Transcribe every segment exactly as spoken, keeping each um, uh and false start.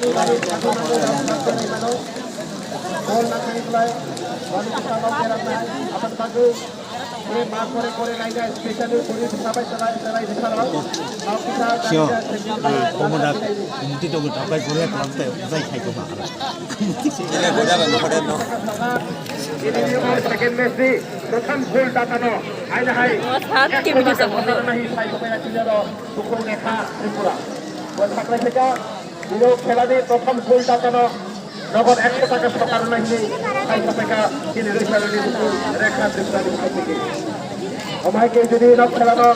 Sio, ah, komoda, mungti togo tapai korea kelam te, zai khai koma. Ini bodoh banget, bodoh no. Ini second match di, prothom goal datano, hai na hai. Saat ke video sa. Nahi sai ko pera chile ro, Bukung Rekha Tripura. Bo saklai theka, biro khela di prothom goal datano, nogot ekso taka sorkar nahi, hai ko peka, chile ro chale di Bukung Rekha Tripura di sai theke. Omai ke jodi nok khela no,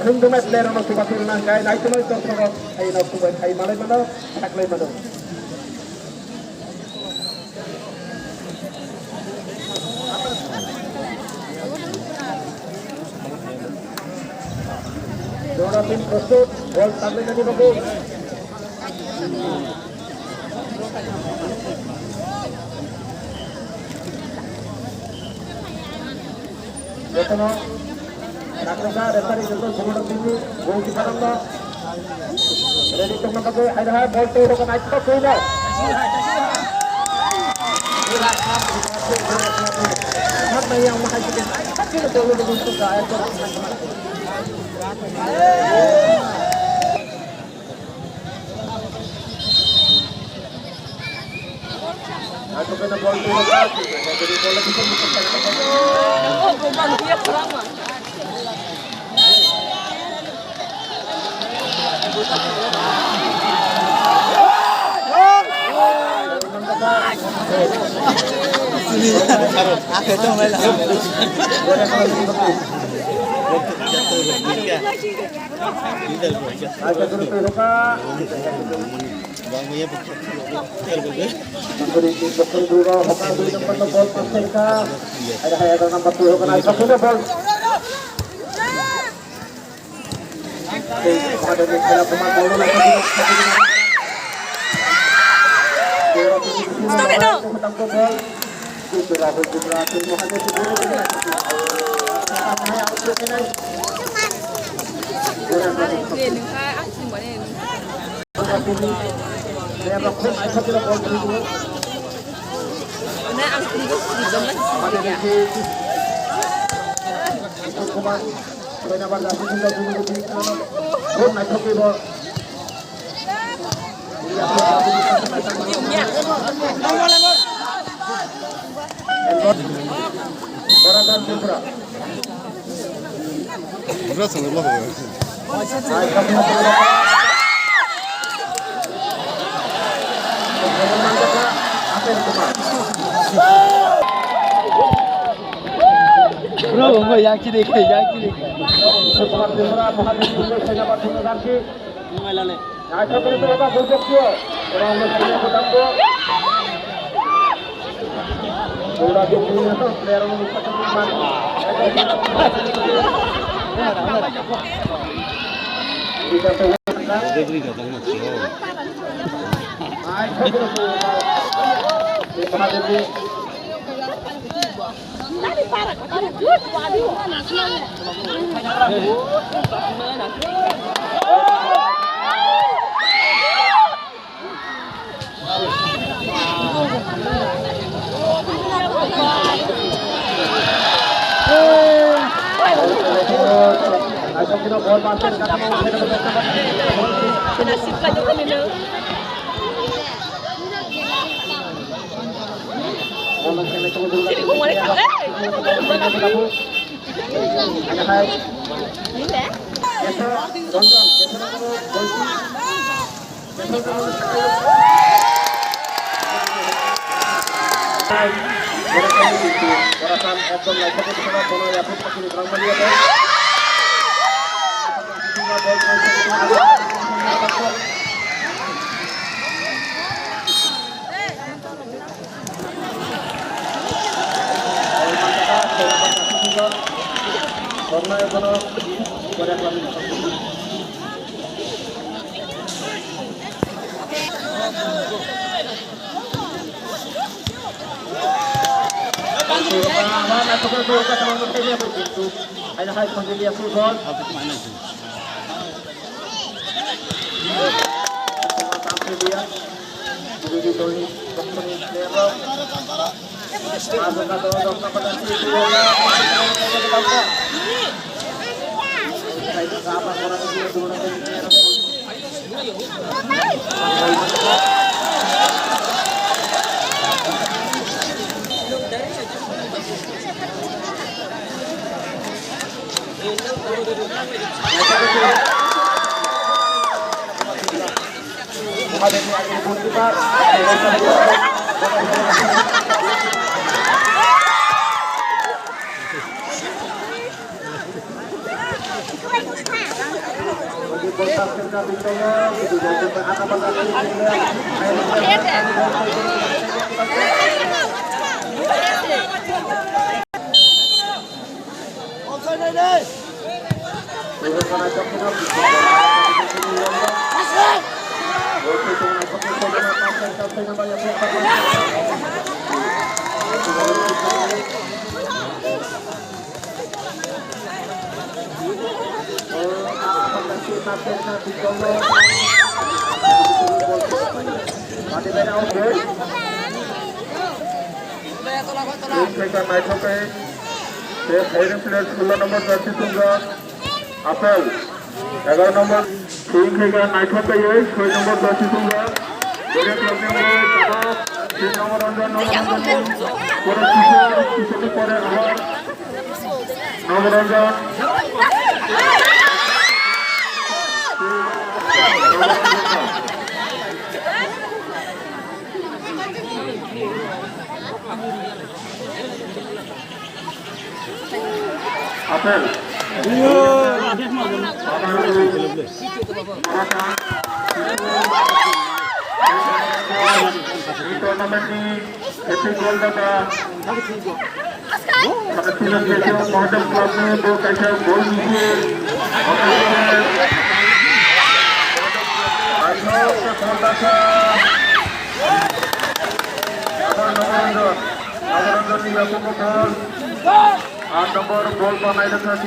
khung dumet le ro no subatir nang kai, nai tuno to sorok, hai no subai, hai malai mano, saklai mano. Jora team prostut, bol tagle jadi bagus. Jotono nakrwkha referee joto goalkeeper rokno ready tongna bagwi, hai hai bol twi rokha naithok twi no. Bro, bo yang kiri ke, yang kiri ke. Theka naithok khe, tei phairung player sullo number jersey thumjak Apel, egaroh number. Theka naithok khe soi number jersey thumjak Borek Lok ni mui tabok, tin number Ranjan, number Ranjan ni pore Kishor, Kishor ni pore Amar, number Ranjan. Apel. Tournament ni happy goal data. Mahadev Club ni ball kaisa goal misi. Ayo, ke ball data. Abar Nogoranjan. Nogoranjan ni yakungo ball. Aat number ball panai data.